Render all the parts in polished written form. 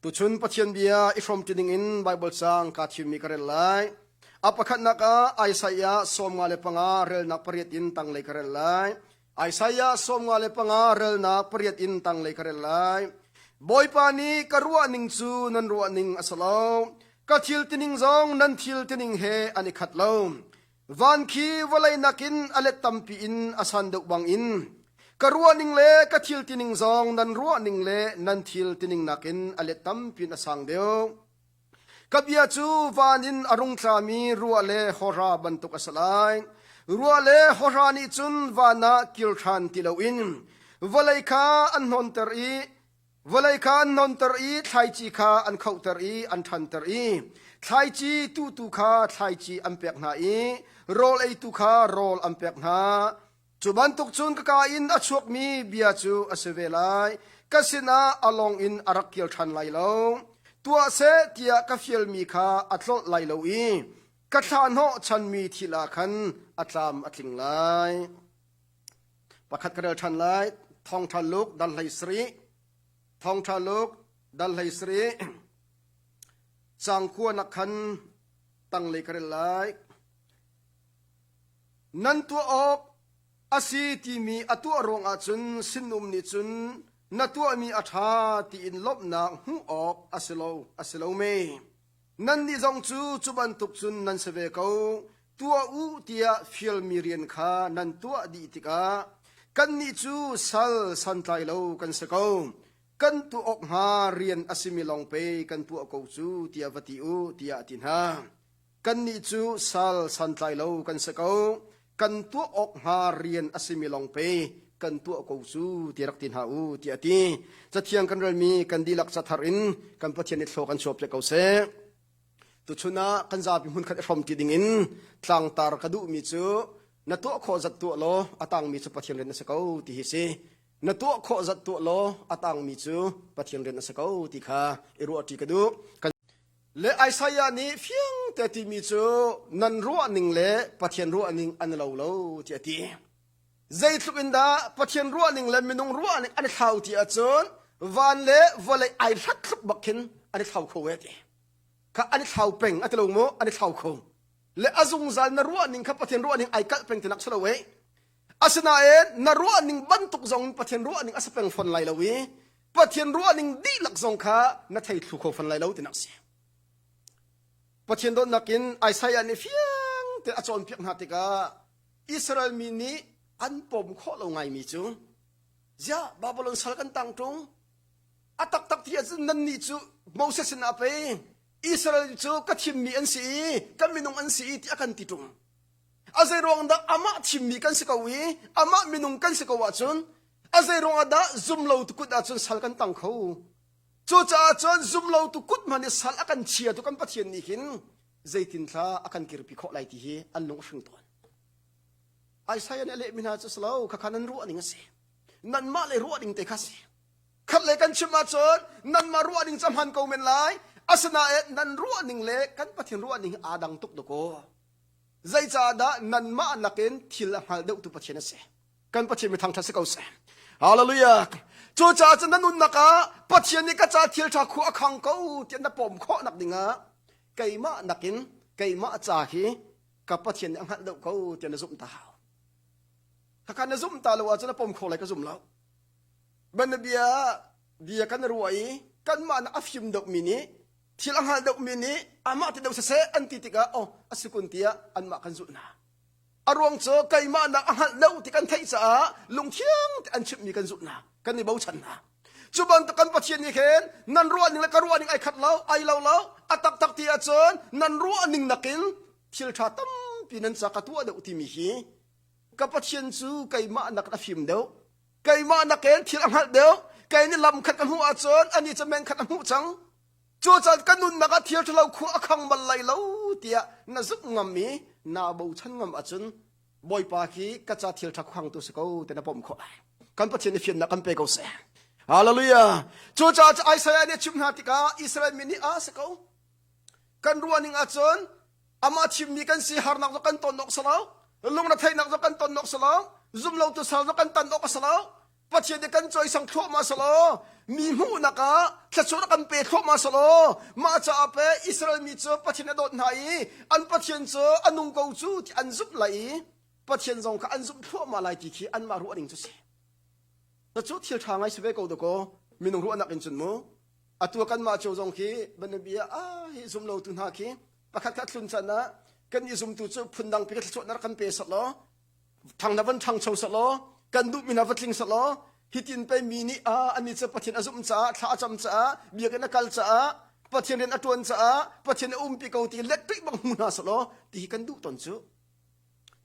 Tuchun Pathian bia i hrawmṭi dingin Baibal caang kaa thimmi ka rel lai. A pakhatnak ah Isaiah 55 relnak pariat in tanglei ka rel lai. Isaiah 55 relnak pariat in tanglei ka rel lai. Bawipa nih ka ruah ning cu nan ruah ning a si lo. Ka thil tining zong nan thil tining he an i khat lo. Van khi vawlei nakin a let tampi in a san deuh bangin ka ruahning le ka thil tining zong nan ruahning le nan thil tining nakin a let tampi in a sang deuh. Ka bia cu van in a rung tlami ruah le hawhra bantuk a si lai. Ruah le hawhra nih cun van ah kir ṭhan ti loin vawlei kha an hnonter i Vawlei kha an nonter i thlaici kha an khohter i an ṭhanter i thlaici tuhtu kha thlaici an pek hna i rawl eitu kha rawl an pek hna. Cu bantuk cun ka kaa in a chuakmi bia cu a si ve lai. Ka sinah a lawng in a rak kir ṭhan lai lo. Tuah seh tiah ka fialmi kha a tlolh lai lo i ka thlah hnawh chanmi thil ah khan a tlam a tling lai. Pakhat ka rel ṭhan lai. Thawngṭha Luke dal 17. Thawngṭha Luke dal 17. Cang kuanak khan tanglei ka rel lai. Nan tuah awk a si timi a tuah ruangah cun sinum nih cun na tuahmi a ṭha tiin lawmhnak hmuh awk a si lo a si lo mei. Nannih zong cu cu bantuk cun nan si ve ko. Tuah u tiah fialmi rian kha nan tuah dih tikah kannih cu sal santlai lo kan si ko. Kan tuah awk hnga rian a simi lawng pei kan tuah ko cu tiah va ti u tiah a ti hna. Kannih cu sal santlai lo kan si ko. Kan tuah awk hnga rian a simi lawng pei kan tuah ko cu ti rak ti hna u tiah a ti. Cathiang kan relmi kan dihlak cathar in kan Pathian nih thlaw kan chuahpiak ko seh. Tuchun ah kan zapi hmunkhat i hrawmṭi dingin tlangtar ka duhmi cu na tuah khawh zat tuah law a tangmi cu Pathian rian a si ko ti hi si. Na tuah khawh zat tuah law a tangmi cu Pathian rian a si ko ti kha i ruahṭi ka duh. Kan le Isaiah nih fiang te timi cu nan ruah ning le Pathian ruah ning an lo lo ti a ti. Zeitluk in dah Pathian ruah ning le minung ruah ning an i thlau ti ahcun van le vawlei ai hlat tluk bak khin an i thlau kho e ti. Kha an i thlau peng a ti lo mu an i thlau kho. Le a zungzal na ruah ning kha Pathian ruah ning ai kalh peng tinak si lo e. Asinain na ruah ning bantuk zong Pathian ruah ning a si peng fawn lai lo i Pathian ruah ning dihlak zong kha na thei thlu kho fawn lai lo tinak si. Pathian dawtnak in Isaiah nih fiang te a cawnpiak hna tikah Israel mi nih an pom khawh lo ngaimi cu ziah Babylon sal kan tang ṭung a taktak ti ahcun nannih cu Moses sin ah pei Israel cu ka thimmi an si i ka minung an si i ti a kan ti ṭung a zei ruang dah amah thimmi kan si ko i amah minung kan si ko ahcun a zei ruang ah dah zumlo tu kut ahcun sal kan tang kho cucaah cun zumlo tu kut hmanh i sal a kan chia tu kan Pathian nih hin zeitin thla a kan kirpi khawh lai ti hi an lung a hring tawn. Isaiah nih a lehmi hna cu si lo khakha nan ruah ning a si. Nanmah le ruah ding te kha si. Khat le kan chim ahcun nanmah ruah ning cu hman ko men lai. Asinain nan ruah ning le kan Pathian ruah ning aa dang tuk dakaw. Zeicahdah nanmah nakin thil a hngal deuhtu Pathian a si. Kan Pathian mi thangṭhat si ko seh. Hallelujah. Cucaah cun na nunnak ah Pathian nih ka ca thil ṭha khua a khang ko tiah na pawm khawh nak dingah keimah nakin keimah ca hi ka Pathian nih a hngalh deuh ko tiah na zumh ta hau. Khakha na zumh ta lo ahcun a pom kho lai ka zum lo. Banabia bia kan ruah i kanmah nak a fim deuhmi nih thil a hngalh deuhmi nih amah ti deuh siseh an ti tikah oh a si kun tiah anmah kan zulh hna. A ruang cu keimah nak a hngalh deuh ti kan theih caah lungthiang te an chimhmi kan zulh hna, kan i bochan hna. Cu bantuk kan Pathian nih khin nan ruah ning le ka ruah ning ai khat lo, ai lo lo, a taktak ti ahcun nan ruah ning nakin thil ṭha tampi nan ca ka tuah deuh timi hi ka Pathian cu keimah nak a fim deuh, keimah nakin thil a hngalh deuh, kei nih lam khat ka hmuh ahcun anih cu meng khat a hmuh cang. Cucaah ka nunnak ah thil ṭhalo khua a khang bal lai lo tiah na zumh ngam i naa bochan ngam ahcun Bawipa khi ka ca thil ṭha khuangtu si ko ti na pom khawh lai. Kan Pathian nih fiannak kan pe ko seh. Hallelujah. Cucaah Isaiah nih a chimh hna tikah Israel mi nih a si ko. Kan ruah ning ahcun amah chimmi kan si harnak zong kan ton awk si lo, lungretheihnak zong kan ton awk si lo, zumlotu sal zong kan tan awk a si lo. Pathian nih kan cawisang thluahmah selaw mi hmuhnak ah thluachuah kan pe thluahmah selaw mah caah pe Israel mi cu Pathian a dawt hna i an Pathian cu a nung ko cu ti an zumh lai i Pathian zong kha an zumh thluahmah lai ti khi anmah ruah ning cu si. Na cu thil ṭha ngai si ve ko dakaw minung ruahnak in cun mu atu kanmah cio zong khi banabia ah hi zum lo tu hna khi pakhat khat tlun can ah kan i zumtu cu phundang pi ka thluachuah na rak kan pe selaw thang na van ṭhangcho selaw kan duhmi na va tling selaw hitin pei mi nih a ani cu Pathian a zumh caah thla a cam caah biakinn a kal caah Pathian rian a ṭuan caah Pathian a umpi ko ti let tuih bang hmu hna selaw ti hi kan duh ton cu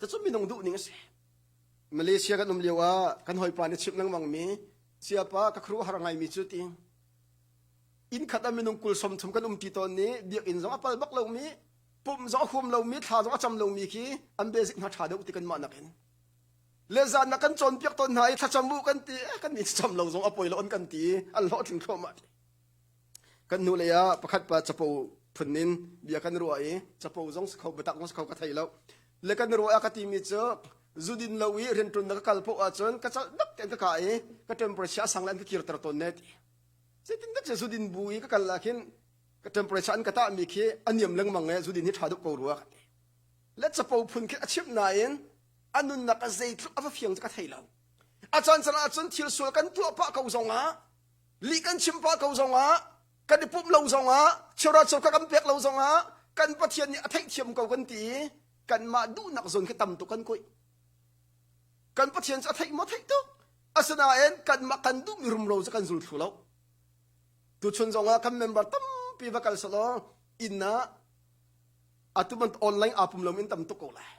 cu minung duh ning a si Malaysia kan um lio ah kan hawipa nih chimh lengmang mi siapa ka khuaruahhar ngaimi cu ti inn khat ah minung kul 30 kan um ti tawn ni biakinn zong a pal bak lomi pumh zong a huam lomi thla zong a cam lomi khi an basic hna ṭha deuh ti kanmah nakin le zan na kan cawnpiak tawn hna i thlacam u kan ti eh, kan ni cam lo zong a poi lo an kan ti an hlawhtling thluahmah ti kan hnu lei ah pakhat pa capo phun in bia kan ruah i capo zong si kho biatak zong si kho ka thei lo le kan ruah ah ka timi cu zudin lo i rianṭun na ka kal poh ahcun ka cal dak tein ka ka i ka temperature a sang le an ka kirter tawn ne ti zeitin dak zudin bu i ka kal ah khin ka temperature an ka tah mi khi a niam lengmang e zudin hi ṭha deuh ko rua ka ti le capo phun khi a chimh nain a nunnak a zeitluk a va fiang cu ka thei lo a caan caan ahcun thil sual kan tuah pah ko zongah lih kan chim pah ko zongah kan i pumh lo zongah chura churka kan pek lo zongah kan Pathian nih a theihthiam ko kan ti i kanmah duhnak zawn khi tam tuk kan kuih kan Pathian cu a theih maw theih tuk asinain kanmah kan duhmi rumro cu kan zul thlu lo Tuchun zongah kan member tampi va kal selaw inn ah atu ban online aa pum lomi in tam tuk ko lai.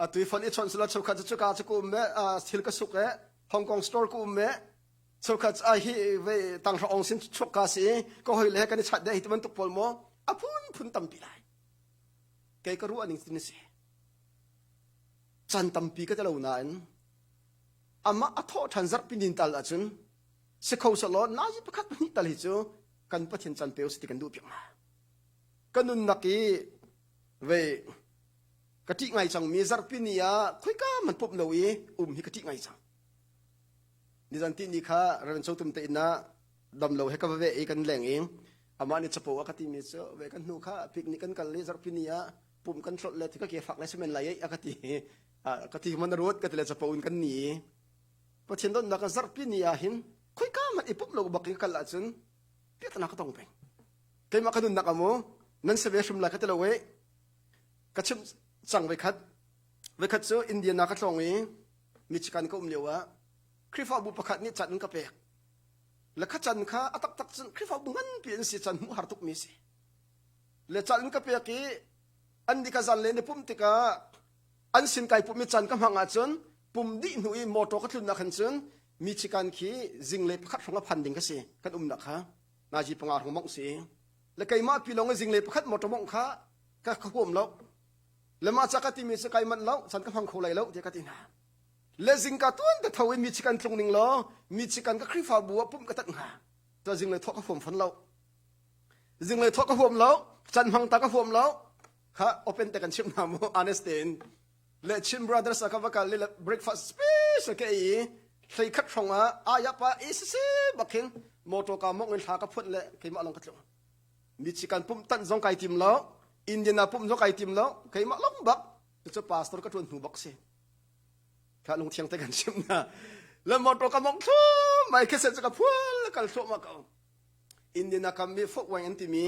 Atu i phone i chawnh selaw cheukhat cu cuka cu ka um e thil ka suk e Hong Kong store ka um e cheukhat a hi ve tanghra ong sin chuak ka si ka hoi le kan i chat de hi ti bantuk pawl maw a phun phun tampi lai. Kei ka ruah ning tin si. Chan tampi ka te lo nain amah a thawh ṭhan zarhpi nin tal ahcun si kho selaw nazi pakhat pahnih tal hi cu kan Pathian can pe usih ti kan duh piak hna. Ka nunnak i ve ka ṭih ngai cangmi zarhpi ni ah khoika man pumh lo i um hi ka ṭih ngai cang. Nizan ti ni kha Reverend Chotum te inn ah dam lo he ka va ve i kan leng i amah nih capo a ka timi cu ve kan hnu kha picnic kan kal i zarhpi ni ah pum kan hlawt le ti ka ke fak le semen lai a ka ti ka ti man ruat ka ti le capo in kan ni Pathian donnak a zarhpi ni ah hin khoika hmanh i pumh lo bak in kal ahcun piahtana ka tong peng. Keimah ka nunnak amu nan si ve hrim lai ka ti lo e ka chim cang voikhat voikhat cu Indiana ka tlawng i Michigan ka um lio ah Khrihfabu pakhat nih can ka pek. Le kha can kha a taktak cun Khrihfabu nganpi an si can hmuh har tukmi si. Le can ka pek i an ni ka zan le ni pumh tikah an sin kai pumh i can ka hmang ahcun pum dih hnu i motor ka tlunnak khan cun Michigan khi zinglei pakhat hrawng a phan ding ka si kan umnak kha nazi panga hrawng mongh si le keimah pi lawng i zinglei pakhat motor mongh kha ka ka huam lo le mah ca ka timi cu kai manh lo chan ka hmang kho lai lo tiah ka ti hna le zingka tuan te tho in Michigan tlung ning law Michigan ka Khrihfabu ah pumh ka tat hnga to zinglei thawh ka huam fon lo zinglei thawh ka huam lo can hmang ta ka huam lo kha open te kan chim hna mu honest tein le Chin Brothers ah ka va kal le breakfast special ke i hlei khat hrong ah aya pa ACC bakin motor ka mong in thla ka phut le keimah long ka tlung Michigan pum tan zong kai tim lo Indiana pum zong kai tim lo keimah long bak cu pastor ka tuan hnu bak si kha lung thiang te kan chim na le motor ka mong thlum mai khe se ka phual kal thluah ma ko Indiana kam mi fok wang an timi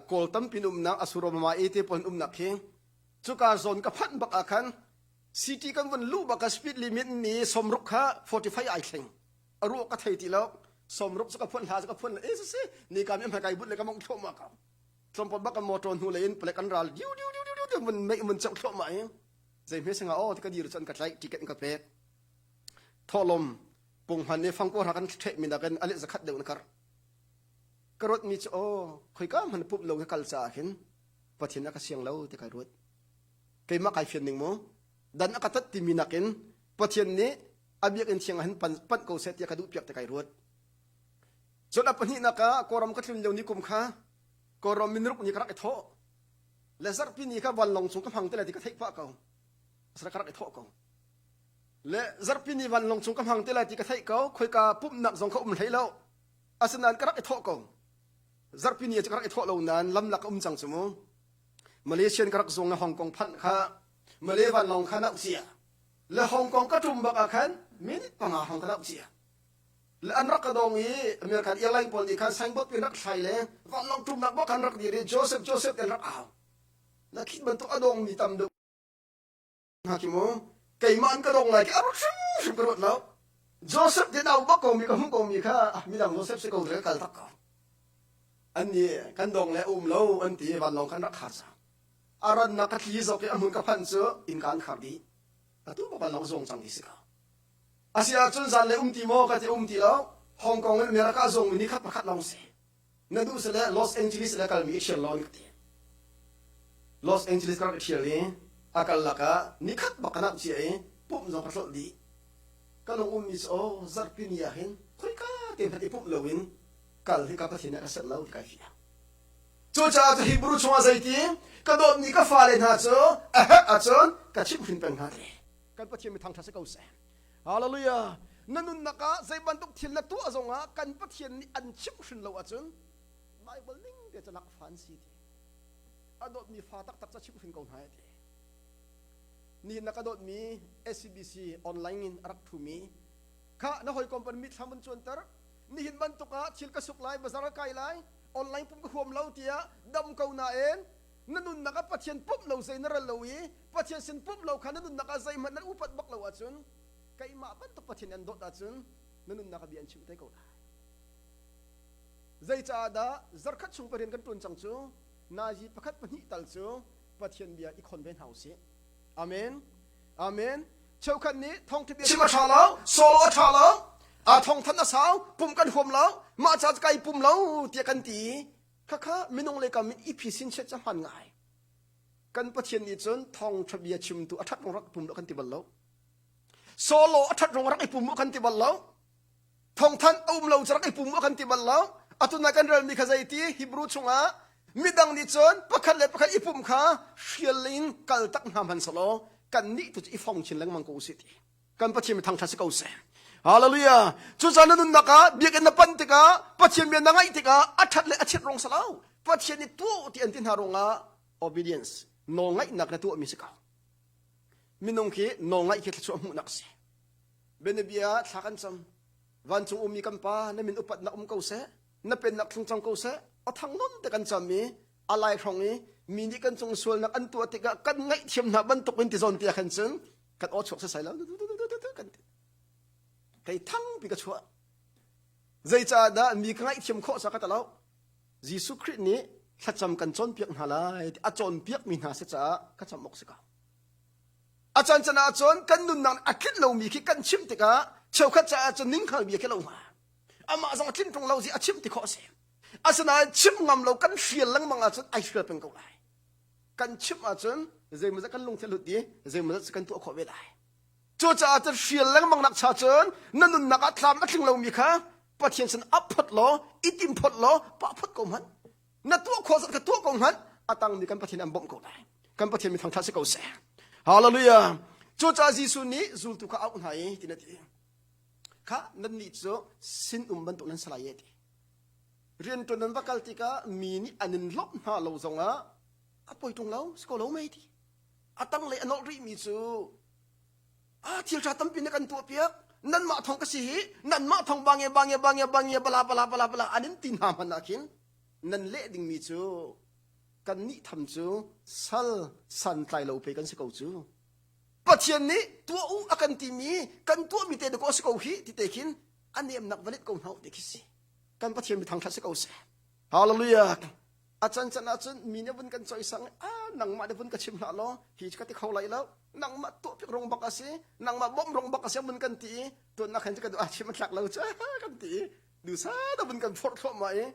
kawl tampi umnak asuroma e te pon umnak khi cuka zawn ka phanh bak ah khan city kan vun luh bak ah speed limit ni somruk kha 45 ai thleng a ruah ka thei ti lo somruk cu ka phun hla cu ka phun e si ni kam im kai but le ka mong thlo ma ka tlompot bak ka motor hnu le in plek an ral diu diu diu diu diu mun mei mun chau thlo ma i zei hme singa o ti ka dir cun ka tlai ticket ka pek tholom punghman ni fangko ra kan the mi nakin ale zakhat deuh na kar ka ruat mi chu o khoika man pup lo ka kal cha hin Pathian a ka siang lo ti kai ruat. Keimah kai fian ning mu. Dan a ka tat timi nakin Pathian nih a biakinn thiang ah hin pan, panh ko seh tiah ka duh piak ti kai ruat. Cun a pahnihnak ah Kawlram ka tlun lio ni kum kha Kawlram minruk ni ka rak i thawh. Le zarhpi ni kha vanlawng chung ka hmang te lai ti ka theih pah ko. Asara ka rak i thawh ko. Le zarhpini vanlawng chung ka hmang te lai ti ka theih ko. Khoika pumhnak zong kha um hlei lo. Asinain ka rak i thawh ko. Zarhpini cu ka rak i thawh lo nain lamlak ka um cang cu mu. Malaysian ka rak zung le Hong Kong phanh kha Malay vanlawng kha nauh cia. Le Hong Kong ka ṭum bak ah khan minute panga hong ka nauh cia. Le an rak ka dong i American airline pawl nih khan signboard pin rak thlai le vanlawng ṭumnak bak khan rak dir i Joseph Joseph an rak au. Na khit bantuk a dongmi tam deuh hna khi mu keimah an ka dong lai khi a ruat hrimhrim ka ruat lo. Joseph te nau bak ko mi ka hmuh ko mi kha midang Joseph si ko ka kal tak ko. An nih kan dong le um lo an ti vanlawng khan rak khar cang. A rannak ka tli zok i a hmun ka phanh cu innka an khar dih. Atu bak vanlawng zong cang ti si ko. Asi ahcun zanlei um ti maw ka ti um ti lo. Hong Kong in America zong mi nikhat pakhat lawng si. Na duh sile Los Angeles le kalmi i ṭhial law ka ti. Los Angeles ka rak i ṭhial i a kal lakah nikhat bak ka namh cia i pumh zong ka tlolh dih. Ka lung ummi cu aw zarhpi ni ah hin khoika te hmanh i pumh loin kal hi ka Pathian nih a ka senh lo ti kai fiang. Cucaah cu Hebrew chungah zeiti ka dawtmi ka fale hna cu a herh ahcun ka chimhhrin peng hna te. Kan Pathian mi thangṭhat si ko seh. Hallelujah. Na nunnak ah zei bantuk thil na tuah zongah kan Pathian nih an chimhhrin lo ahcun Bible ning te cu lakfa an si ti. A dawtmi fa taktak ca chimhhrin ko hna ti. Nihin na ka dawtmi SCBC online in a rak ṭhumi kha na hawikom pan mitthlam an cuanter. Nihin bantuk ah thil ka suk lai, bazar ka kai lai, online pum ka huam lo tiah dam ko nain na nunnak ah Pathian pumh lo zei na ral lo i Pathian sin pumh lo kha na nunnak ah zeihmanh nan upat bak lo ahcun keimah bantuk Pathian an dawt ahcun na nunnak ah bia an chimh te ko lai. Zeicaah dah zarkhat chung pa rian kan ṭuan cang cu nazi pakhat pahnih tal cu Pathian bia i khon ve hna usih. Amen. Amen. Cheukhat nih thawngṭha bia chim a ṭha lo, solo a ṭha lo, a thawngthanh a sau, pum kan huam lo, mah ca kai pum lo tiah kan ti. Khakha minung le kam in i phisin chiat ca hman ngai. Kan Pathian nih cun thawngṭha bia chimtu a ṭhat rong rak pum lo kan ti bal lo. Solo a ṭhat rong rak i pum kan ti bal lo. Thawngthanh a um lo cu rak i pum kan ti bal lo. Atu na kan relmi kha zeiti Hebrew chungah midang nih cun pakhat le pakhat i pum kha hrial in kal tak hna hmanh selaw kan nih tu cu i fong chin lengmang ko usih ti. Kan Pathian mi thangṭhat si ko seh. Hallelujah. Cucaah na nunnak ah biakinn na pan tikah Pathian bia na ngaih tikah a ṭhat le a chiat rong si lo. Pathian nih tuah ti an ti hna ruangah obedience nawlngaihnak na tuahmi si ko. Minung khi nawlngaih khi thluachuah hmuhnak a si. Bianabia thla kan cam. Vancung ummi kan pa na min upatnak um ko seh. Na pennak thlung cang ko seh. A thang non te kan cam i a lai hrong i mi nih kan cung sualnak an tuah tikah kan ngaihthiam hna bantuk in ti zawn tia khan cun kan aw chuak sasai lo kan ti kei thangpi ka chuah zeicaah dah mi ka ngaihthiam khawh sa ka ta lo Jesuh Khrih nih thlacam kan cawnpiak hna lai ti a cawnpiak mi hna si caah ka cam awk si ko a caan can ah cun kan nunnak a tlinh lomi khi kan chim tikah cheukhat caah cun ninghngal bia khi lo hnga amah zong a tlinh ṭung lo zi a chim ti khawh a si asinain chim ngam lo kan hrial lengmang ahcun ai hrial peng ko lai kan chimh ahcun zeimawzat kan lungthin lut i zeimawzat kan tuah khawh ve lai cucaah cun hrial lengmang nak cha cun na nunnak ah tlam a tling lomi kha Pathian sin ap phot law i tim phot law pah phot ko hmanh na tuah khawh zat kha tuah ko hmanh a tangmi kan Pathian an bawmh ko lai kan Pathian mi thangthat si ko seh hallelujah cucaah Jesuh nih zultu kha auh hna i tin a ti kha nannih cu sin um bantuk nan si lai e ti rianṭuan nan va kal tikah mi nih an in lawmh hna lo zongah a poi ṭung lo si ko lo mei ti a tanglei a nolh rihmi cu a thil ṭha tampi na kan tuahpiak nanmah thong ka si hi nanmah thong bange bange bange bange bala bala bala bala an in ti hna hmanh ah khin nan leh dingmi cu kan nih tham cu sal santlai lo pe kan si ko cu Pathian nih tuah u a kan timi kan tuahmi te dakaw si ko hi ti te khin a nemnak va let ko hna ti khi si kan Pathian mi thangṭhat si ko seh hallelujah a can can ahcun mi nih vun kan coisang a nangmah nih vun ka chim hlah law hi ka ti kho lai lo nangmah tuah piak rong bak a si nangmah bawmh rong bak a si vun kan ti i tuannak khan cu kan ah chim a thlak lo cu kan ti i dusa da vun kan forh thluahmah i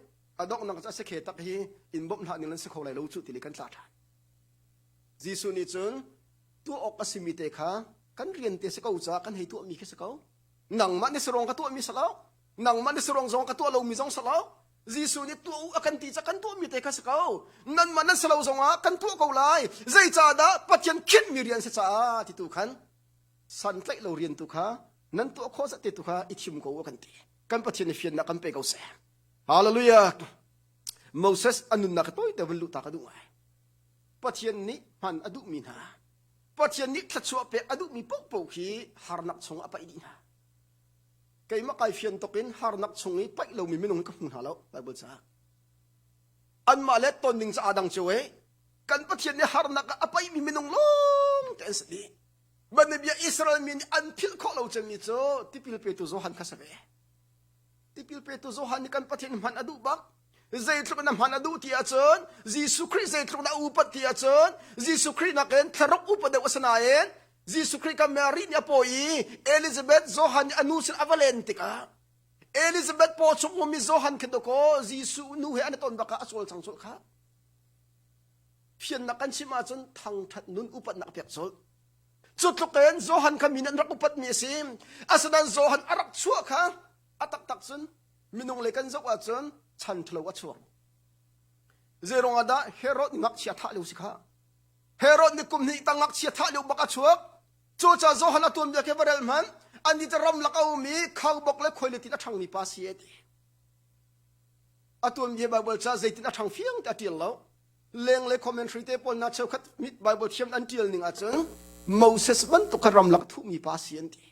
a donghnak cu a si khe tak hi in bawmh hlah ning nan si kho lai lo cu ti le kan tla ṭhan Jesuh nih cun tuah awk a simi te kha kan rian te si ko caah kan hei tuahmi khi si ko nangmah nih sarong ka tuahmi si lo nangmah nih sarong zong ka tuah lomi zong si lo Jesuh nih tuah u a kan ti ca kan tuahmi te kha si ko nanmah nan si lo zongah kan tuah ko lai zeicahdah Pathian khinhmi rian si caah ti tu khan. Santlaih lo rian tu kha nan tuah khawh zat te tu kha i thim ko u kan ti. Kan Pathian nih fiannak kan pe ko seh. Hallelujah. Moses a nunnak ka tawi te vun luh ta ka duh ngai. Pathian nih hman a duhmi hna Pathian nih thluachuah pek a duhmi paohpaoh khi harnak chung a paih dih hna. Keimah kai fian tuk in harnak chung i paih lomi minung hi ka hmu hna lo Bible caah. Anmah le ton ding ca aa dang cio i kan Pathian nih harnak ah a paihmi minung lawng te an si dih. Banabia Israel mi nih an philh khawh lo cemmi cu tipil petu Johan kha si ve. Tipil petu Johan nih kan Pathian hman a duh bak. Zeitluk in a hman a duh ti ahcun Jesuh Khrih zeitluk in a upat ti ahcun Jesuh Khrih nakin thlaruk upa deuh a si nain Jesuh Khrih kan Mary nih a pawi i Elizabeth Johan nih a nu sin a va len tikah Elizabeth paw chung ummi Johan khin dawkaw Jesuh nu he an i ton bak ah a cawlcang colh kha. Fiannak kan chim ahcun thangṭhat nun upatnak pek colh. Cu tluk in Johan kha min an rak upatmi a si. Asinain Johan a rak chuah kha a taktak cun minung le kan zoh ahcun chan ṭhalo a chuak. Zeiruang ah dah Herod nih ngakchia thah lio si kha. Herod nih kum hnih tang ngakchia thah lio bak a chuak. Cucaah Johan a tuanbia khi va rel hmanh. Annih cu ramlak a um i khaubawk le khuailitin a ṭhangmi pa si a ti. A tuanbia Baibal ca zeitin a ṭhang fiang te a ṭial lo. Lenglei commentary te pawl na cheukhat mit Bible thiam an ṭial ning ahcun Moses bantuk kha ramlak thuhmi pa si an ti.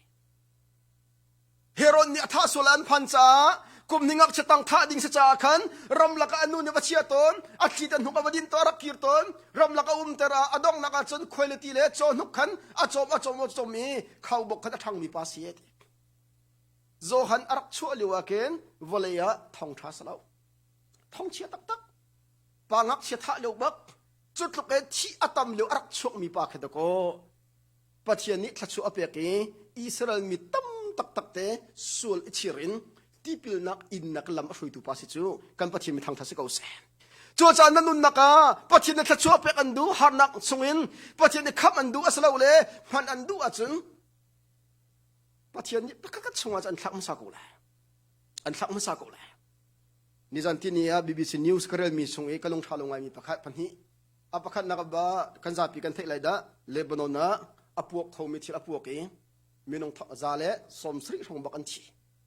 Herod nih a thah sual an phan caah kum hnih ngakchia tang thah ding si caah khan ramlak ah a nu nih va chia tawn a thli te hnuk a va din tawn a rak kir tawn ramlak a umter ah a donghnak ah cun khuaileti le cawhnuk khan a cawm a cawm a cawm i khaubawk khan a ṭhangmi pa si ti Johan a rak chuah lio ah khin vawlei ah thawngṭha si lo thawngchia taktak pa ngakchia thah lio bak cu tluk in thih a tam lio a rak chuakmi pa khi dakaw Pathian nih thluachuah a pek i Israel mi tam taktak te sual i chir in tipilnak innak lam a hruaitu pa si cu kan Pathian mi thangthat si ko seh. Cucaah na nunnak ah Pathian nih thluachuah pek an duh harnak chungin Pathian nih khamh an duh a si lo le hman an duh ahcun Pathian nih pakhat chungah an thlak hmasa ko lai. An thlak hmasa ko lai. Nizan tini ah BBC News ka relmi chung i ka lungṭha lo ngaimi pakhat pahnih A pakhatnak ah kan zapi kan theih lai dah Lebanon ah a puak khomi thil a puak i minung za le 70 hrawng bak an thi.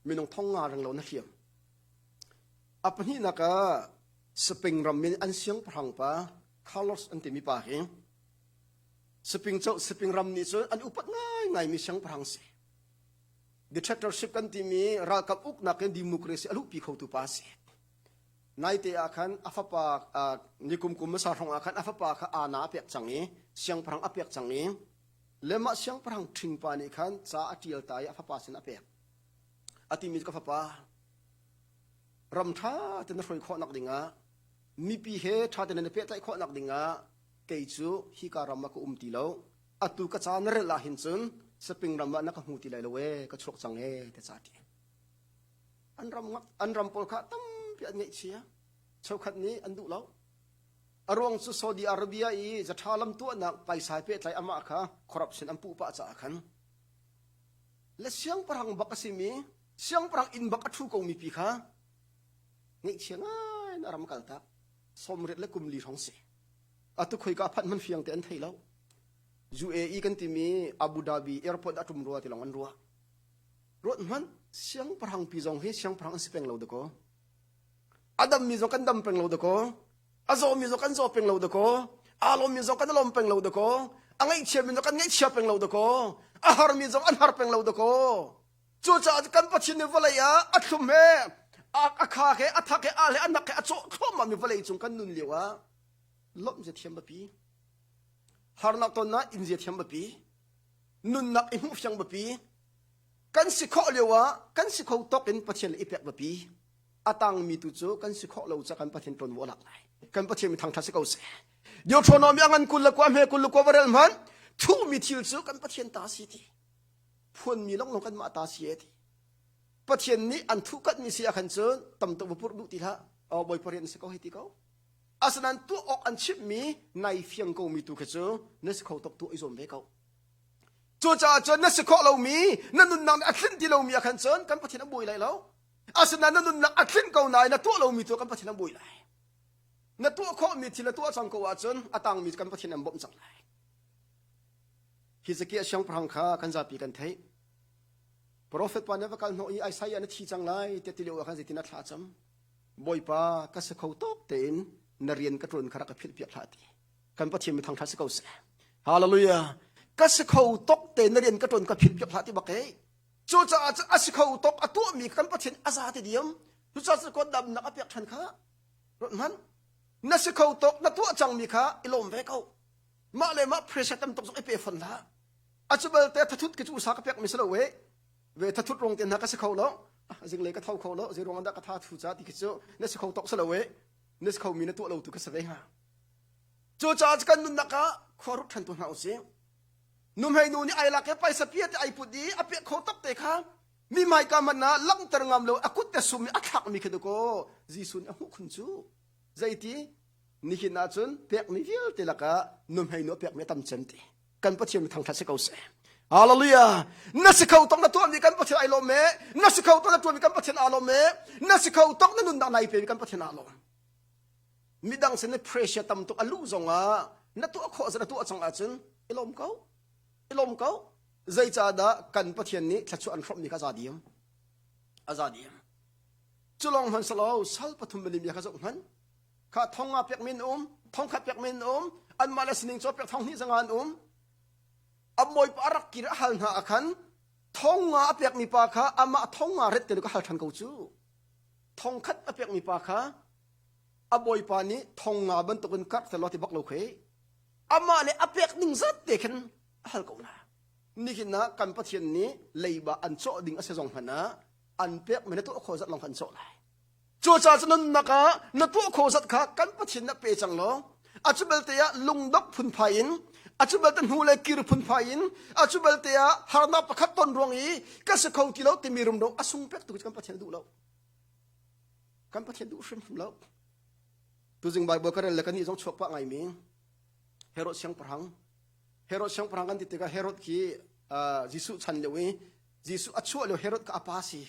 Minung thong nga reng lo na hliam. A pahnihnak ah Spain ram in an siangpahrang pa Carlos an timi pa hi Spain cho Spain ram nih cun an upat ngaingaimi siangpahrang si. Dictatorship kan timi ralkap uknak in democracy a luhpi khotu pa si. Naite ah khan a fapa nikum kum hmasa hrawng ah khan a fapa kha ana a pek cang i siangpahrang a pek cang i le mah siangpahrang ṭhingpa nih khan ca a ṭial ta i a fapa sin a pek. A timi cu ka fapa ram ṭha te na hruai khawhnak dingah mipi he ṭha te na pehtlaih khawhnak dingah kei cu hika ram ah ka um ti lo atu ka ca na relh ah hin cun saping ram ah na ka hmu ti lai lo ee ka chuak cang ee te ca ti An ram an ram pawl kha tampi an ngaihchia. Cheukhat nih an duh lo. A ruang cu Saudi Arabia i zatha lam tuahnak paisa he pehtlai amah kha corruption an puh pah caah khan le siangpahrang bak a simi siangpahrang inn bak a ṭhu komi pi kha ngaihchia ngai in a ram kaltak 80 le kum li hrawng si atu khoika phanh hman fiang te an thei lo UAE kan timi Abu Dhabi airport a ṭum rua ti lawng an ruah Ruat hmanh, siangpahrang pi zong hi siangpahrang an si peng lo dakaw. A dammi zong kan dam peng lo dakaw. A zawmi zong kan zaw peng lo dakaw. Aa lawmmi zong kan i lawm peng lo dakaw. A ngaihchiami zong kan ngaihchia peng lo dakaw. A harmi zong an har peng lo dakaw. Cucaah kan Pathian nih vawlei ah a thlum he, a kha he, a thak he, a he, a nak he a cawh thluahmahmi vawlei cung kan nun lio ah lawmh zia thiam biapi. Harnak tonnak in zia thiam biapi. Nunnak i hmuh fiang biapi. Kan si khawh lio ah kan si kho tawk in Pathian le i pek biapi. A tangmi tu cu kan si khawh lo ca kan Pathian ṭuanvo a lak lai. Kan Pathian mi thangṭhat si ko seh. Deuteronomy a ngan 21 hme 21 va rel hmanh thuhmi thil cu kan Pathian ta si ti. Phuanmi lawnglawng kanmah ta si e ti. Pathian nih an thuhkatmi si ah khan cun tam tuk va purh duh ti hlah. Oh, Bawipa rian si ko hei ti ko. Asinain tuah awk an chimhmi nai fiang komi tu khi cu na si kho tuk tuah i zuam ve ko. Cucaah cun na si khawh lomi, na nunnak nih a tlinh ti lomi ah khan cun kan Pathian a buai lai lo. Asinain na nunnak a tlinh ko nain na tuah lomi tu kan Pathian a buai lai. Na tuah khawhmi thil na tuah cang ko ahcun a tangmi kan Pathian an bawmh cang lai. Hezekiah siangpahrang kha kan zapi kan theih. Profet pa nih va kal hnawh i Isaiah na thi cang lai tiah ti lio ah khan zeitin a thla a cam. Bawipa ka si kho tawk tein na rian ka ṭuan kha rak ka philh piak hlah ti. Kan Pathian mi thangṭhat si ko seh. Hallelujah. Ka si kho tawk tein na rian ka ṭuan ka philh piak hlah ti bak ei. Cucaah a si kho tawk a tuahmi kan Pathian a za ti diam. Cucaah cu ko damnak a pek ṭhan kha. Ruat hmanh. Na si kho tawk na tuah cangmi kha i lawm ve ko. Mah le mah pressure tam tuk zong i pe fon hlah. A cu belte thathut ki cu usa ka pek mi si lo we. Ve thathut rong te hna ka si kho lo. Zing le ka tho kho lo. Zei ruang dah ka tha thu ca ti khi cu na si kho tawk si lo we. Na si kho mi na tuah lo tu ka si ve hnga. Cucaah kan nunnak ah khua rut ṭhan tu hna usih. Nuhmei nu nih ai lak i paisa pia te ai put i a pek kho tak te kha mi hmaika hmanh ah langhter ngam lo a kut te sum i a thlakmi khi dakaw Jesuh nih a hmuh khun cu. Zeiti nihin ahcun pekmi vialte lakah nuhmei nu a pekmi a tam cem ti. Kan Pathian mi thangṭhat si ko seh. Hallelujah. Na si kho tok na tuahmi kan Pathian ai lawm e. Na si kho tok na tuahmi kan Pathian aa lawm e. Na si kho tok na nunnak nai pemi kan Pathian aa lawm. Midang sin i pressure tam tuk a luh zongah na tuah khawh na tuah cang ahcun i lawm ko. I lawm ko. Zeicahdah kan Pathian nih thluachuah an hrawmhmi kha a za diam. A za diam. Cu lawng hmanh silo sal pathum milim ya kha zoh hmanh. Kha thong nga pek min um, thong khat pek min um, anmah le sining caw pek thong hnih zanga an um. A bawipa a rak kir a hal hna ah khan thong nga a pekmi pa kha amah thong nga ret te ka hal ṭhan ko cu. Thong khat a pekmi pa kha a bawipa nih thong nga bantukin karh selaw ti bak lo khi amah le a pek ning zat te khin a hal ko hna nihin ah kan pathian nih leiba an cawh ding a si zong hmanh ah an pek mi na tuah khawh zat lawng kan cawh lai cucaah cu nunnak ah na tuah khawh zat kha kan pathian na pe cang law a cu belte ah lungdok phunphai in a cu belte hnu le kir phunphai in a cu belte ah harnak pakhat ton ruang i ka si kho ti lo timi rumro a sung pek tu kan pathian duh lo Kan Pathian duh hrimhrim lo. Tuzing Bible ka rel le kan nih zong chuak pah ngaimi Herod siangpahrang Herod siangpahrang kan ti tikah Herod khi uh, Jesuh chan lio i Jesuh a chuah lio Herod ka apa si.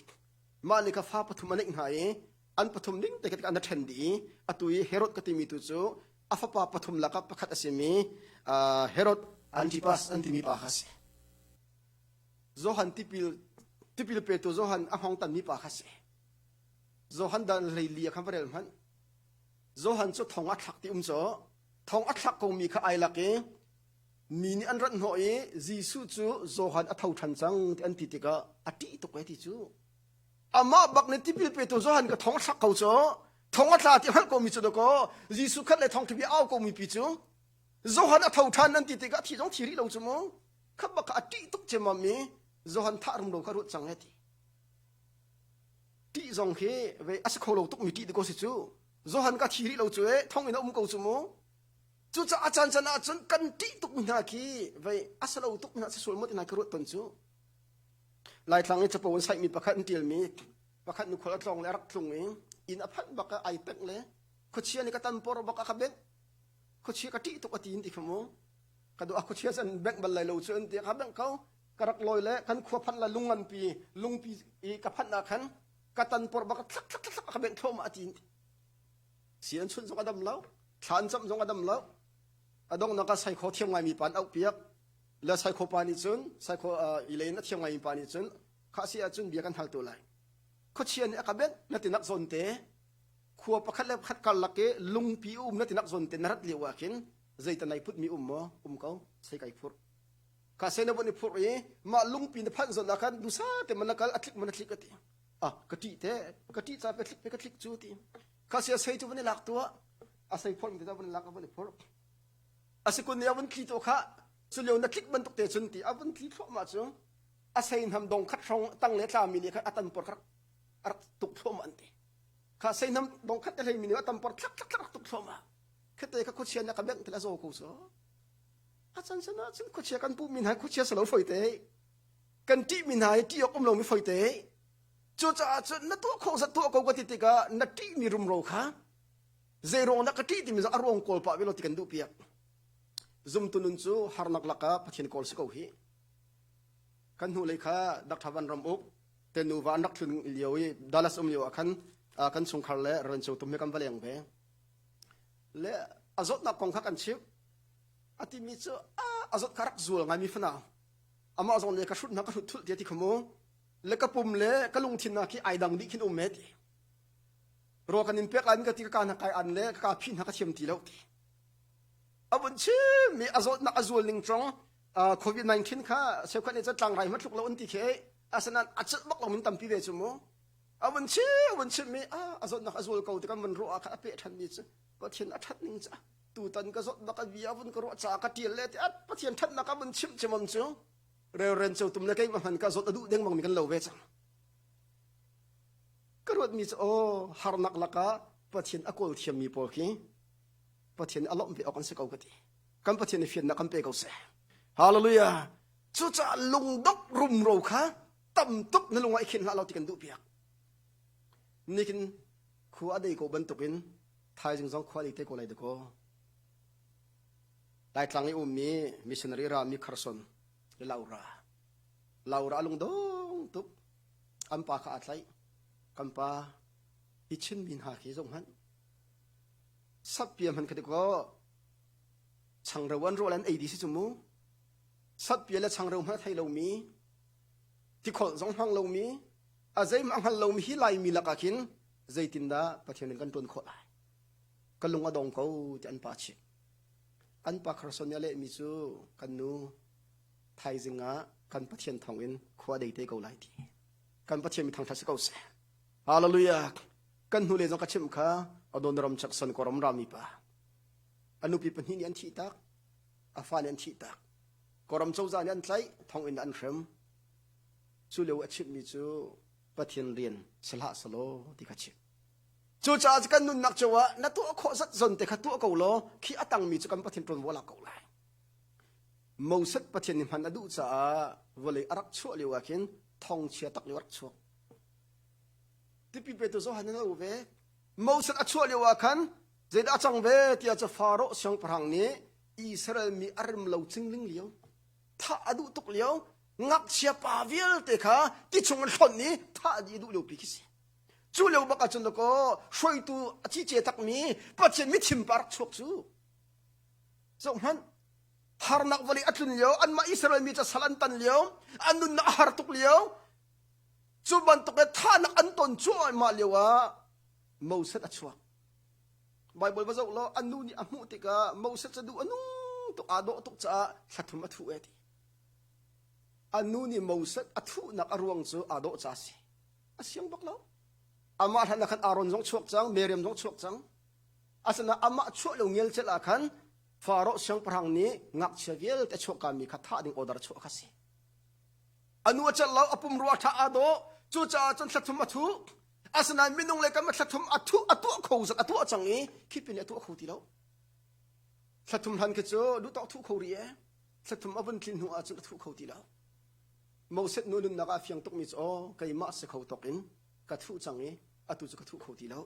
Mah nih ka fa pathum a neih hna i an pathum ding te an ṭhen dih i atu i Herod ka timi tu cu a fapa pathum lakah pakhat a simi uh, Herod Antipas an timi pa kha si. Johan tipil tipil petu Johan a hmang tanmi pa kha si. Johan dan 14 ah khan va rel hmanh. Johan cu thong a thlak ti um cu thong a thlak komi kha ai lak i mi nih an rat hnawh i Jesuh cu Johan a tho ṭhan cang ti an ti tikah a ṭih tuk e ti cu. Amah bak nih tipil petu Johan ka thong a thlak ko cu thong a tla ti hngalh komi cu dakaw Jesuh khat le thong ṭhi au komi pi cu Johan a tho ṭhan an ti tikah thi zong thi rih lo cu mu khat bak kha a ṭih tuk ciammam i Johan thah rumro kha ruat cang e ti. Ṭih zong khi ve a si kho lo tukmi ṭih dikaw si cu. Johan ka thi rih lo cu e thong in a um ko cu mu. Cucaah a caan caan ahcun kan ṭih tukmi hna khi vei a si lo tukmi hna si sual maw ti hna ka ruat ton cu. Laitlang i capo an saihmi pakhat an ṭialmi pakhat nukhual a tlawng le a rak tlung i inn a phanh bak ah ai pek le khuachia nih ka tanpor bak a ka bengh khuachia ka ṭih tuk a ti in ti kha mu ka duh a khuachia an bengh bal lai lo cu an ti ka bengh ko ka rak lawi le kan khua phanh la lung nganpi lungpi i ka phanh ah khan ka tan por bak thlak thlak thlak ka bengh thluahmah a ti si an chunh zong a dam lo thla an camh zong a dam lo a donghnak ah saikhaw thiam ngaimi pa an auh piak le saikhaw pa nih cun saikhaw i lein a thiam ngaimi pa nih cun kha si ahcun bia kan hal tu lai khuachia nih a ka benh na tinak zawn te khua pakhat le pakhat karlak i lungpi um na tinak zawn te na rat lio ah khin zeitan ai put mi um maw um ko sei kai phurh Kha sen a vun i phurh i mah lungpi na phanh zawn ah khan dusa te man na kal a tlik man a tlik a ti. Ah ka ṭih te ka ṭih ca pe tlik pe ka tlik cu ti. Kha sia sei cu vun i lak tuah. A sei phorh mi te vun lak a vun i phurh. A si kun nih a vun tli to kha cu lio na tlik bantuk te cun ti a vun tli thluahmah cu a sei hnam dong khat hrawng tang le tla mi nih khan a tan por kha a rak tuk thluahmah an ti. Kha sei hnam dong khat te hlei mi nih a tam por thlak thlak thlak rak tuk thluahmah. Khate kha khuachia nih a ka bengh til a zaw ko so. A can san ahcun khuachia kan puhmi hna khuachia si lo foite. Kan ṭihmi hna hi ṭih awk um lomi foite. Cucaah cun na tuah khawh zat tuah ko ka ti tikah na ṭihmi rumro kha zei ruang dah ka ṭih timi zong a ruang kawl pah ve lo ti kan duh piak. Zumtu nun cu harnak lakah Pathian kawl si ko hi. Kan hnulei kha Dr. Van Ram Uk te nuva an rak tlun lio i Dallas um lio ah khan kan chungkhar le Reverend Tum he kan va leng ve. Le a zawtnak kong kha kan chimh. A timi cu a zawt kha rak zual ngaimi fanau. Amah zong le ka hrut hna ka hrut thulh tiah ti kha mu. Le ka pum le ka lungthin hna khi ai dang dih khin um me ti. Raw kan in pek lai ka ti ka ka hna kai an le ka ka phi hna ka thiam ti lo ti. A vun chimmi a zawtnak a zual ning cong COVID-19 kha cheukhat nih cun tlangrai hma thluk lo an ti khi asinain a celh bak lo min tampi ve cu mu. A vun chim a vun chimmi a zawtnak a zual ko ti kan vun ruah ah khan a peh ṭhanmi cu Pathian a ṭhat ning cu tutan ka zawtnak a bia vun ka ruah caah ka ṭial le ti Pathian ṭhatnak a vun chimh cimam cu relren ceu tum le keimah hman ka zawt a duh dengmang mi kan lo ve cang. Ka ruatmi cu aw harnak lakah Pathian a kawl thiammi pawl khi Pathian a lawmh ve awk an si ko ka ti. Kan Pathian i fiannak kan pe ko seh. Hallelujah. Cucaah lungdok rumro kha tam tuk na lung ah i khin hlah lo ti kan duh piak. Nikin khua a dei ko bantukin thaizing zong khua dei te ko lai dakaw. Laitlang i ummi missionary rami Kharson le Laura. Laura a lungdong tuk. An pa kha aa tlaih. Kan pa hi Chinmi hna khi zoh hmanh. Satpia hmanh kha dikaw changreu an rawl an ei dih si cu mu. Satpia le changreu hmanh a thei lomi, tikholh zong hmang lomi, a zeihmanh a hngal lomi hi Laimi lakah khin zeitindah Pathian in kan ṭuan khawh lai? Ka lung a dong ko ti an pa chimh. An pa Kharson nih a lehmi cu kan nu thaizing ah kan Pathian thawngin khua dei te ko lai ti. Kan Pathian mi thangṭhat si ko seh. Hallelujah. Kan hnulei zong ka chimh kha Adoniram Jackson Koram rami pa. A nupi pahnih nih an thih tak. A fa nih an thih tak. Koram cozah nih an tlaih, thonginn an hrem. Cu lio a chimhmi cu Pathian rian si hlah selaw ti kha chim. Cucaah kan nunnak cio ah na tuah khawh zat zon te kha tuah ko law khi a tangmi cu kan Pathian ṭuanvo lak ko lai. Moses Pathian nih hman a duh caah vawlei a rak chuah lio ah khin thongchia tak lio a rak chuak. Tipi petu Johan an au ve. Moses a chuah lio ah khan zeidah a cang ve tiah cu Faro siangpahrang nih Israel mi a rem lo cingling lio thah a duh tuk lio ngakchia pa vialte kha ti chung an hlonh i thah dih a duh lio pi khi si. Cu lio bak ahcun dakaw hruaitu a cice takmi Pathian mithim pa rak chuak cu. Zohhmanh, harnak vawlei a tlun lio, anmah Israel mi cu sal an tan lio, an nunnak a har tuk lio, cu bantuk in thahnak an ton cuahmah lio ah Moses a chuak. Bible va zoh law an nu nih a hmuh tikah Moses cu duh a nung tuk aa dawh tuk caah thlathum a thuh e ti. An nu nih Moses a thuhnak a ruang cu aa dawh ca a si. A siang bak lo. Amah hlan ah khan Aaron zong chuak cang, Miriam zong chuak cang. Asinain amah chuah lo ngelcel ah khan Faro siangpahrang nih ngakchia vialte chuahkami kha thah ding order chuah kha si. A nu a celh lo, a pumrua ṭha aa dawh. Cucaah cun thlathum a thuh. Asinain minung le kan thlathum a thuh a tuah kho zat a tuah cang i khipin a tuah kho ti lo. Thlathum hlan khi cu duhtawk thuh kho rih e. Thlathum a vun tlin hnu ahcun a thuh kho ti lo. Moses nu nunnak ah a fiang tukmi cu aw keimah si kho tawk in ka thuh cang i atu cu ka thuh kho ti lo.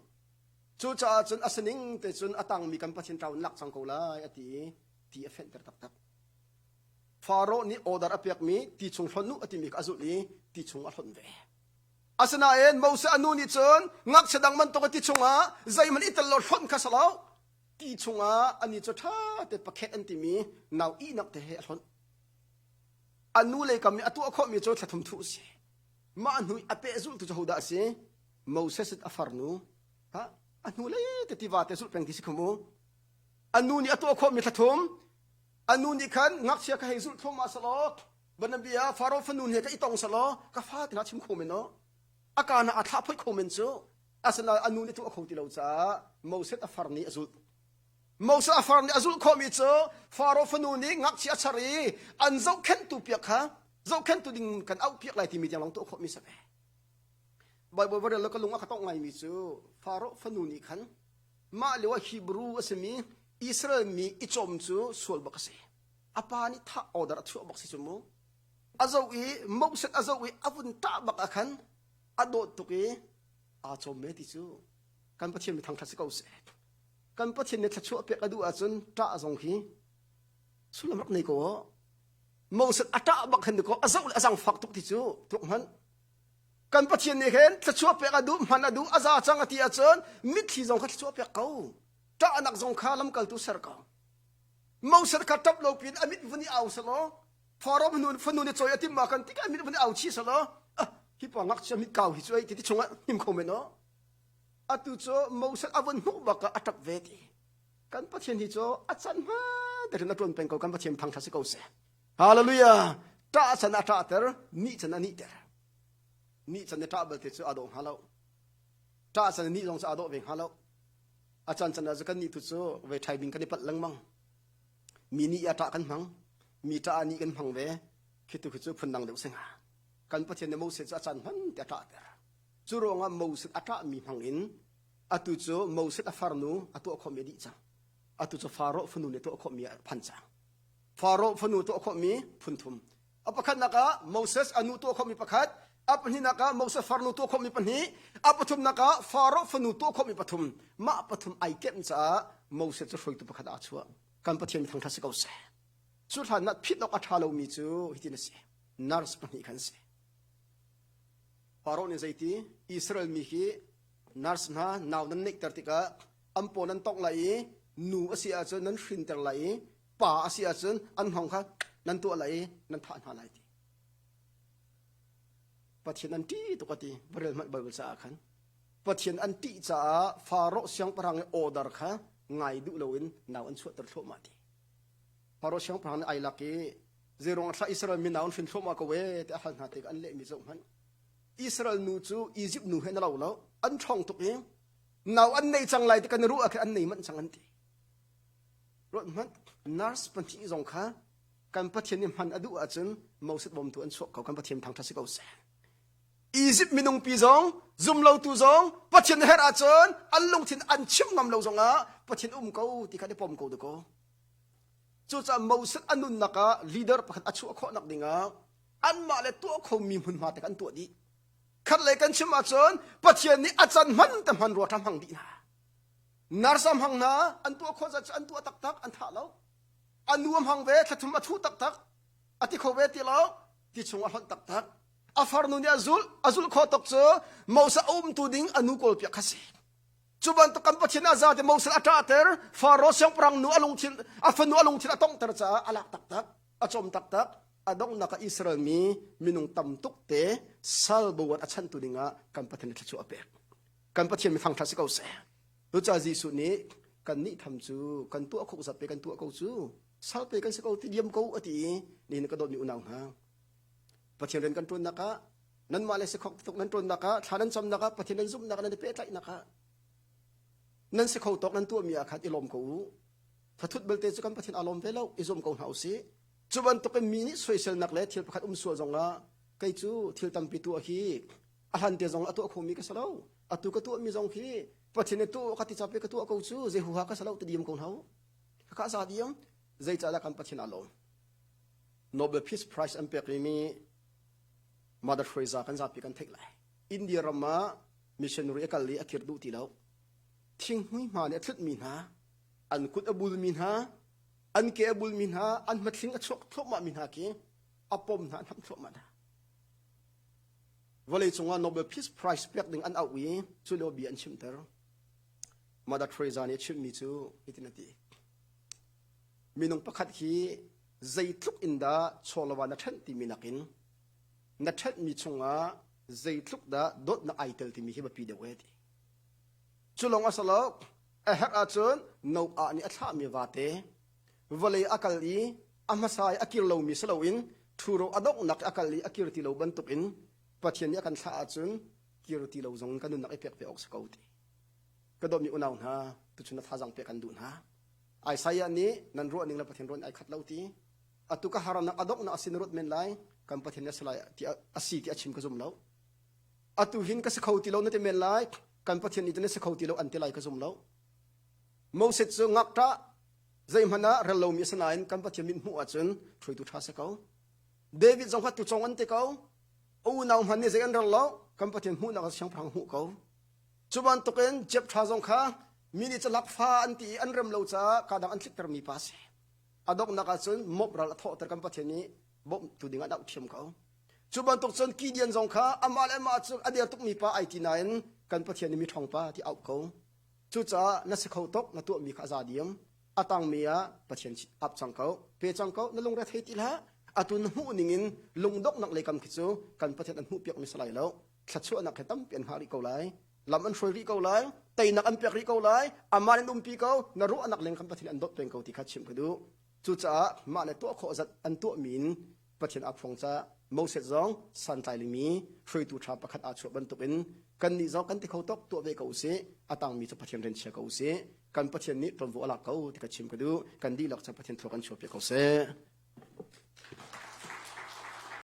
Cucaah cun a sining te cun a tangmi kan Pathian ṭau in lak cang ko lai a ti i ti a fenhter taktak. Faro nih order a pekmi ti chung hlonh u a timi kha a zulh i ti chung a hlonh ve. Asinain Moses a nu nih cun ngakchia dang bantuk ti chungah zeihmanh i tel lo hlonh kha si lo. Ti chungah ani cu ṭha te pakhet an timi nau ihnak te he a hlonh. A nu lei kam nih a tuah khawhmi cu thlathum thuh a si. Mah hnu i a pehzulhtu cu hodah a si? Moses a farnu ha a hnu lei te tiva te zulh peng ti si khum u. A nu nih a tuah khawhmi thlathum a nu nih khan ngakchia kha hei zulh thluahmah selaw banabia Faro fanu he ka i tong selaw ka fa tina chim kho men no a ka na a thlah phoi kho men cu asinain a nu nih tuah kho ti lo caah Moses a far nih a zulh Moses a far nih a zulh khawhmi cu Faro fanu nih ngakchia a char i an zohkhenhtu piak kha zohkhenhtu ding kan auh piak lai timi tiang lawng tuah khawhmi si ve. Bible va rel lo ka lung a ka tongh ngaimi cu Faro fanu nih khan mah lio ah Hebrew a simi Israel mi i cawm cu sual bak a si. A pa nih thah order a chuah bak si cu mu. A zoh i Moses a zoh i a vun ṭah bak ah khan a dawt tuk i aa cawm me ti cu kan Pathian mi thangṭhat si ko seh. Kan Pathian nih thluachuah pek a duh ahcun ṭah zong hi sullam rak nei ko aw. Moses a ṭah bak khan ko a zoh le a zangfak tuk ti cu tuk hmanh. Kan Pathian nih khin thluachuah pek a duh hman a duh a za cang a ti ahcun mitthli zong kha thluachuah pek ko. Ṭahnak zong kha lamkaltu ser ko. Moses kha ṭap lo piin a mit vun i au selaw Faro fanu fanu nih cawi a timh ah khan tikah a mit vun i au chih selaw ah hi pa ngakchia mit kau hi cu ei ti ti chungah hnim kho men aw. Atu cu Moses a vun hmuh bak ah a ṭap ve ti. Kan Pathian hi cu a can hmaan tein a ṭuan peng ko kan Pathian thangṭhat si ko seh. Hallelujah! Ṭah can a ṭahter, nih can a nihter. Nih can i ṭah belte cu aa dawh hnga lo. Ṭah can i nih zong cu aa dawh ve hnga lo. A can can ah cu kan nih tu cu ve ṭhai bing kan i palh lengmang. Mi nih a ṭah kan hmang, mi ṭah ah nih kan hmang ve. Khi tu khi cu phundang deuh si hnga. Kan Pathian nih Moses cu a can hman te a ṭahter. Cu ruangah Moses a ṭahmi hmang in atu cu Moses a farnu a tuah khawhmi a dih cang. Atu cu Faro fanu nih tuah khawhmi a phan cang. Faro fanu tuah khawhmi phun thum. A pakhatnak ah Moses a nu tuah khawhmi pakhat, a pahnihnak ah Moses farnu tuah khawhmi pahnih, a pathumnak ah Faro fanu tuah khawhmi pathum. Mah pathum ai kemh caah Moses cu hruaitu pakhat ah a chuah. Kan Pathian thangṭhat si ko seh. Cu hlan ah phit awk a ṭha lomi cu hitin a si. Nurse pahnih khan si. Faro nih zeiti Israel mi hi nurse hna nau nan neihter tikah an paw nan tongh lai i nu a si ahcun nan hrinter lai i pa a si ahcun an hngawng kha nan tuah lai i nan thah hna lai ti. Pathian an ṭih tuk a ti. Va rel hmanh Bible caah khan. Pathian an ṭih caah Faro siangpahrang i order kha ngai duh loin nau an chuahter thluahmah ti. Faro siangpahrang nih ai lak i zeiruang thlah Israel mi nau an hrin thluahmah ko ee ti a hal hna tikah an lehmi zoh hmanh. Israel nu cu Egypt nu he na lo lo an ṭhawng tuk i nau an nei cang lai ti kan i ruah ah khin an nei manh cang an ti. Ruat hmanh nurse pahnih zong kha kan Pathian nih hman a duh ahcun Moses bawmtu an chuak ko kan Pathian thangṭhat si ko seh. Egypt minung pi zong zumlotu zong Pathian herh ahcun an lungthin an chim ngam lo zongah Pathian um ko ti kha i pom ko dakaw. Cucaah Moses a nunnak ah leader pakhat a chuah khawh nak dingah anmah le tuah khomi hmunhma te kan tuah dih. Khat lei kan chim ahcun Pathian nih a can hman te hman rua ṭha hmang dih hna. Nurse hmang hna an tuah khawh zat cu an tuah taktak an thah lo. A nu a hmang ve thlathum a thu taktak a ti kho ve ti lo ti chung a hlonh taktak. A farnu nih a zulh a zulh khawh tuk cu Moses a umtu ding a nu kawlpiak kha si. Cu bantuk kan Pathian a zate Moses a ṭahter Faro siangpahrang nu a lungthin a fanu a lungthin a tonghter caah a lak taktak a cawm taktak a donghnak ah Israel mi minung tam tuk te sal boan a chantu dingah kan Pathian nih thluachuah a pek. Kan Pathian mi thangṭhat si ko seh. Cucaah Jesuh nih kan nih tham cu kan tuah khawh zat pe kan tuah ko cu sal pe kan si ko ti diam ko a ti i nihin ka dawtmi unau hna Pathian rian kan ṭuannak ah nanmah le sikhok tuk nan ṭuannak ah thla nan camnak ah Pathian nan zumhnak nan i pehtlaihnak ah nan si kho tawk nan tuahmi ah khan i lawm ko u. Thathut belte cu kan Pathian aa lawm ve lo i zum ko hna usih. Cu bantukin mi nih soiselnak le thil pakhat um sual zongah kei cu thil tampi tuah hi a hlan te zong a tuah khomi ka si lo. Atu ka tuahmi zong hi Pathian nih tuah ka ti cape ka tuah ko cu zei huha ka si lo ti diam ko hna u. Ka za diam zeicahdah kan Pathian aa lawm. Nobel Peace Prize an pek rihmi Mother Teresa kan zapi kan theih lai. India ram ah missionary a kal i a kir duh ti lo. Thinghmui hma nih a thlutmi hna, an kut a bulmi hna, an ke a bulmi hna, an hmathling a chuak thluahmahmi hna khi a pom hna, an hnamh thluahmah hna. Vawlei cungah Nobel Peace Prize pek ding an auh i cu lio bia an chimter. Mother Teresa nih a chimmi cu hitin a ti. Minung pakhat hi zeitluk in dah chawlava na ṭhenh timi nakin na ṭhenhmi chungah zeitluk dah dawtnak ai tel timi hi biapi deuh ee ti. Cu lawng a si lo, a herh ahcun Noah nih a thlahmi vate vawlei a kal i a hmasa i a kir lomi si loin ṭhuro a donghnak i a kal i a kir ti lo bantukin Pathian nih a kan thlah ahcun kir ti lo zong kan nunnak i pek ve awk si ko ti. Ka dawtmi unau hna, tuchun na thazaang pek kan duh hna. Isaiah nih nan ruah ning le Pathian ruah ning ai khat lo ti. Atu ka haramnak a donghnak a si na ruat men lai, kan Pathian nih a si lai ti a si ti a chim ka zum lo. Atu hin ka si kho ti lo na ti men lai, kan Pathian nih cun na si kho ti lo an ti lai ka zum lo. Moses cu ngakṭah zeihmanh ah rel lomi a si nain kan Pathian mit hmuh ahcun hruaitu ṭha si ko. David zong kha tucong an ti ko. A unau hmanh nih zei an rel lo, kan Pathian hmuhnak ah siangpahrang hmuh ko. Cu bantukin Jephthah zong kha mi nih calak fa an ti i an rem lo caah kadang an tliktermi pa a si. A donghnak ahcun mop ral a thawhter kan Pathian nih bawmhtu ding ah a auh ṭhiam ko. Cu bantuk cun Gideon zong kha amah le amah cu a der tukmi pa ai ti nain kan Pathian nih mi ṭhawng pa ti auh ko. Cucaah na si kho tuk na tuahmi kha a za diam. A tangmi ah Pathian ap cang ko, pe cang ko, na lungre thei ti hlah. Atu na hmuh ning in lungdonghnak lei kam khi cu kan Pathian an hmuh piak mi si lai lo. Thluachuahnak he tampi an hngah rih ko lai. Lam an hruai rih ko lai. Teinak an pek rih ko lai. Amah in umpi ko. Na ruahnak leng kan Pathian an dawt peng ko ti kha chimh ka duh. Cucaah mah le tuah khawh zat an tuahmi in Pathian aa phuang caah Moses zong santlai limi hruaitu ṭha pakhat aa chuah bantukin kannih zong kan ti kho tuk tuah ve ko usih. A tangmi cu Pathian rian chia ko usih. Kan Pathian nih ṭuanvo a lak ko ti ka chim ka duh. Kan dihlak cu Pathian thluak kan chuahpiak ko seh.